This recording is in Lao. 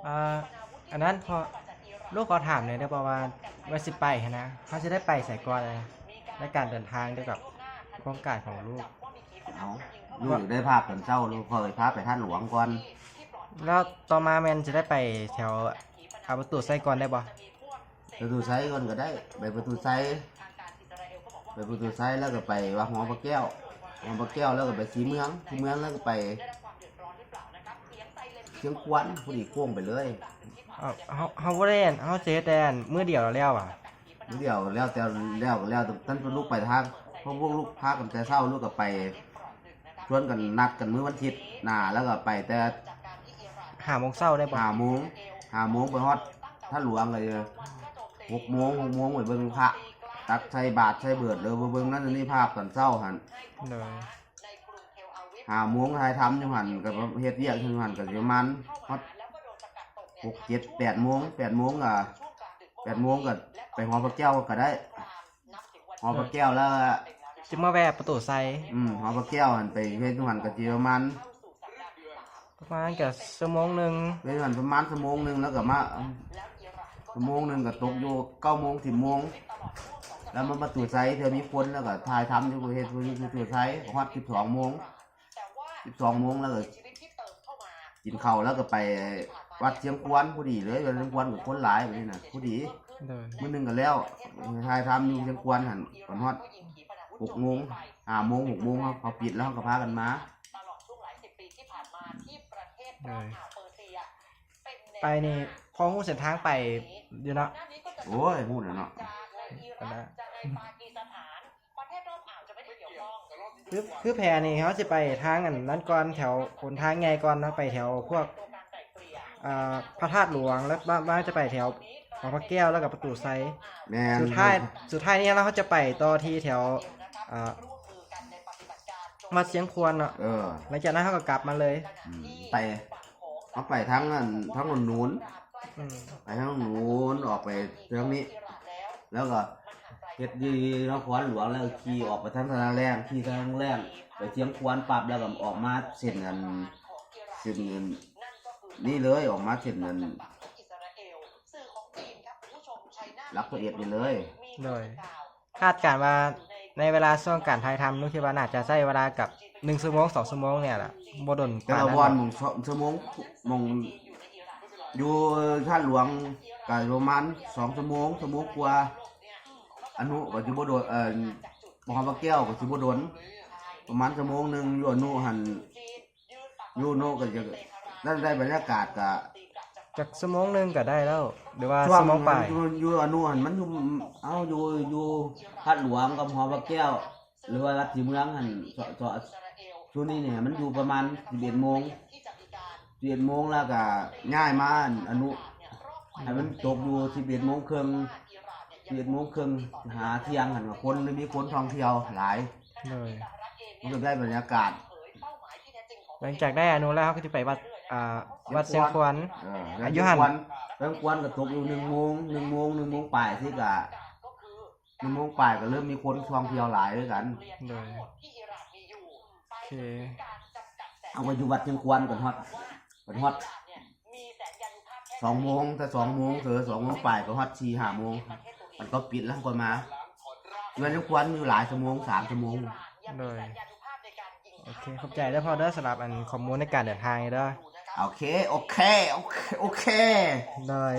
ອ່າ ອັນນັ້ນ ພໍ່ ລູກຂໍຖາມແດ່ໄດ້ບໍ່ວ່າ ວ່າຊິໄປຫັ້ນນະ ເຮົາຊິໄດ້ໄປໃສກ່ອນນະ ໃນການເດີນທາງກ່ຽວກັບໂຄງການຂອງລູກ? ເອົ້າ ລູກຢາກໄດ້ພາບຕອນເຊົ້າ ລູກຄ່ອຍພາໄປທາດຫຼວງກ່ອນ ແລ້ວຕໍ່ມາແມ່ນຊິໄດ້ໄປແຖວ ອາ ປະຕູໄຊກ່ອນໄດ້ບໍ່? ປະຕູໄຊກ່ອນກໍໄດ້ ໄປປະຕູໄຊ ໄປປະຕູໄຊແລ້ວກໍໄປວັດຫໍພະແກ້ວ ຫໍພະແກ້ວແລ້ວກໍໄປສີເມືອງ ສີເມືອງແລ້ວກໍໄປຊຽງຂວັນ ພໍດີໂຄ້ງໄປເລີຍ. ເຮົາ ເຮົາ ເຮົາບໍ່ໄດ້ ເຮົາຊິເຮັດແຕ່ມື້ດຽວແລ້ວຫວາ? ມື້ດຽວແລ້ວ ແຕ່ແລ້ວກໍແລ້ວ ຄັນພວກລູກໄປທາງ ພວກລູກພາກັນແຕ່ເຊົ້າ ລູກກໍໄປ ຊວນກັນນັດກັນມື້ວັນທິດໜ້າ ແລ້ວກໍໄປແຕ່ຫ້າໂມງເຊົ້າໄດ້ບໍ່? ຫ້າໂມງ ຫ້າໂມງໄປຮອດທາດຫຼວງກໍຢູ່ຫົກໂມງ ຫົກໂມງໄປເບິ່ງພະ ຕັກໃສ່ບາດໃສ່ເບີດ ຫຼືໄປເບິ່ງນັ້ນນີ້ ພາບຕອນເຊົ້າຫັ້ນ ໂດຍ ຫ້າໂມງຖ່າຍທຳຢູ່ຫັ້ນ ກໍເຮັດວຽກຢູ່ຫັ້ນ ກໍຊິປະມານຮອດຫົກ ເຈັດ ແປດໂມງ ແປດໂມງກໍ ແປດໂມງກໍໄປຫໍພະແກ້ວກໍໄດ້. ຫໍພະແກ້ວແລ້ວ ຊິມາແວ່ປະຕູໄຊ ອືມ ຫໍພະແກ້ວຫັ້ນ ໄປເຮັດຢູ່ຫັ້ນກໍຊິປະມານ ປະມານກໍຊົ່ວໂມງໜຶ່ງ ເຮັດຢູ່ຫັ້ນປະມານຊົ່ວໂມງໜຶ່ງ ແລ້ວກໍມາ ຊົ່ວໂມງໜຶ່ງກໍຕົກຢູ່ເກົ້າໂມງ ສິບໂມງ ແລ້ວມາປະຕູໄຊ ເທື່ອມີຄົນ ແລ້ວກໍຖ່າຍທຳຢູ່ເຮັດຢູ່ປະຕູໄຊ ຮອດສິບສອງໂມງ ສິບສອງໂມງແລ້ວກໍກິນເຂົ້າ ແລ້ວກໍໄປວັດຊຽງຂວັນ ພໍດີເລີຍ ວັດຊຽງຂວັນກໍຄົນຫຼາຍບາດນີ້ນະ ພໍດີ ໂດຍ ມື້ໜຶ່ງກໍແລ້ວ ຖ່າຍທຳຢູ່ຊຽງຂວັນຫັ້ນ ຮອດຫົກໂມງ ຫ້າໂມງ ຫົກໂມງ ເຮົາ ເຂົາປິດແລ້ວ ເຮົາກໍພາກັນມາ ໂດຍ ໄປນີ້ພໍຮູ້ເສັ້ນທາງໄປຢູ່ເນາະ? ໂອ້ຍ ຮູ້ແລ້ວເນາະ ອັນນັ້ນ ຄື ຄືແຜນນີ້ເຮົາຊິໄປທາງອັນນັ້ນກ່ອນ ແຖວຫົນທາງໃຫຍ່ກ່ອນເນາະ ໄປແຖວພວກ ອ່າ ພະທາດຫຼວງ ແລ້ວ ແລ້ວຈະໄປແຖວຫໍພະແກ້ວ ແລ້ວກໍປະຕູໄຊ ແມ່ນ ສຸດທ້າຍ ສຸດທ້າຍນີ້ເຮົາຈະໄປຕໍ່ທີ່ແຖວ ອ່າ ວັດຊຽງຂວັນເນາະ ເອີ ຫຼັງຈາກນັ້ນເຮົາກໍກັບມາເລີຍ ອືມ ໄປ ເຮົາໄປທາງອັນ ທາງໜົນໜູນ ອືມ ໄປທາງໜູນ ອອກໄປທາງນີ້ ແລ້ວກໍເຮັດຢູ່ນະຄອນຫຼວງ ແລ້ວຂີ່ອອກໄປທາງທ່ານາແລ້ງ ຂີ່ທາງແລ້ງໄປຊຽງຂວັນປັບ ແລ້ວກໍອອກມາເສັ້ນອັນ ເສັ້ນອັນນີ້ເລີຍ ອອກມາເສັ້ນອັນຫຼັກສິບເອັດນີ້ເລີຍ ໂດຍ ຄາດການວ່າໃນເວລາຊ່ວງການຖ່າຍທຳ ໜູຄິດວ່າໜ້າຈະໃຊ້ເວລາກັບໜຶ່ງຊົ່ວໂມງ ສອງຊົ່ວໂມງນີ້ລະ ບໍ່ດົນປານນັ້ນ ແຕ່ລະບ່ອນໝ່ອງຊົ່ວໂມງ ໝ່ອງຢູ່ທາດຫຼວງກໍປະມານສອງຊົ່ວໂມງ ຊົ່ວໂມງກວ່າ ອະນຸກໍຊິບໍ່ດົນ ເອີ ຫໍພະແກ້ວກໍຊິບໍ່ດົນ ປະມານຊົ່ວໂມງໜຶ່ງ ຢູ່ອະນຸຫັ້ນ ຢູ່ໂນກໍຈະ ໄດ້ ໄດ້ບັນຍາກາດກະ ຈັກຊົ່ວໂມງໜຶ່ງກໍໄດ້ແລ້ວ ຫຼືວ່າຊົ່ວໂມງປາຍ ຢູ່ ຢູ່ອະນຸຫັ້ນ ມັນຢູ່ ເຮົາຢູ່ ຢູ່ທາດຫຼວງກັບຫໍພະແກ້ວ ຫຼືວ່າລັດສີເມືອງຫັ້ນ ເຊາະ ເຊາະ ຊຸມນີ້ນີ້ມັນຢູ່ປະມານສິບເອັດໂມງ ສິບເອັດໂມງ ແລ້ວກໍຍ້າຍມາອະນຸ ໃຫ້ມັນຕົກຢູ່ສິບເອັດໂມງເຄິ່ງ ສິບເອັດໂມງເຄິ່ງ ຫາທ່ຽງຫັ້ນ ຄົນ ມີຄົນທ່ອງທ່ຽວຫຼາຍ ໂດຍ ມັນກໍໄດ້ບັນຍາກາດ ຫຼັງຈາກໄດ້ອະນຸແລ້ວ ເຮົາກໍຈະໄປວັດ ອ່າ ວັດຊຽງຂວັນ ເອີ ຢູ່ຫັ້ນ ວັດຊຽງຂວັນກໍຕົກຢູ່ໜຶ່ງໂມງ ໜຶ່ງໂມງ ໜຶ່ງໂມງປາຍຊີ້ກະ ໜຶ່ງໂມງປາຍກໍເລີ່ມມີຄົນທ່ອງທ່ຽວຫຼາຍຄືກັນ ໂດຍ ໂອເຄ ເຮົາກໍຢູ່ວັດຊຽງຂວັນກັນຮອດ ກັນຮອດສອງໂມງ ແຕ່ສອງໂມງເຖິງສອງໂມງປາຍ ກໍຮອດສີ່ຫ້າໂມງ ມັນກໍປິດແລ້ວ ເຮົາກໍມາ ຢູ່ວັດຊຽງຂວັນຢູ່ຫຼາຍຊົ່ວໂມງ ສາມຊົ່ວໂມງ ໂດຍ ໂອເຄ ຂອບໃຈເດີພໍ່ເດີ ສຳລັບອັນຂໍ້ມູນໃນການເດີນທາງນີ້ເດີ ໂອເຄ ໂອເຄ ໂອເຄ ໂອເຄ ໂດຍ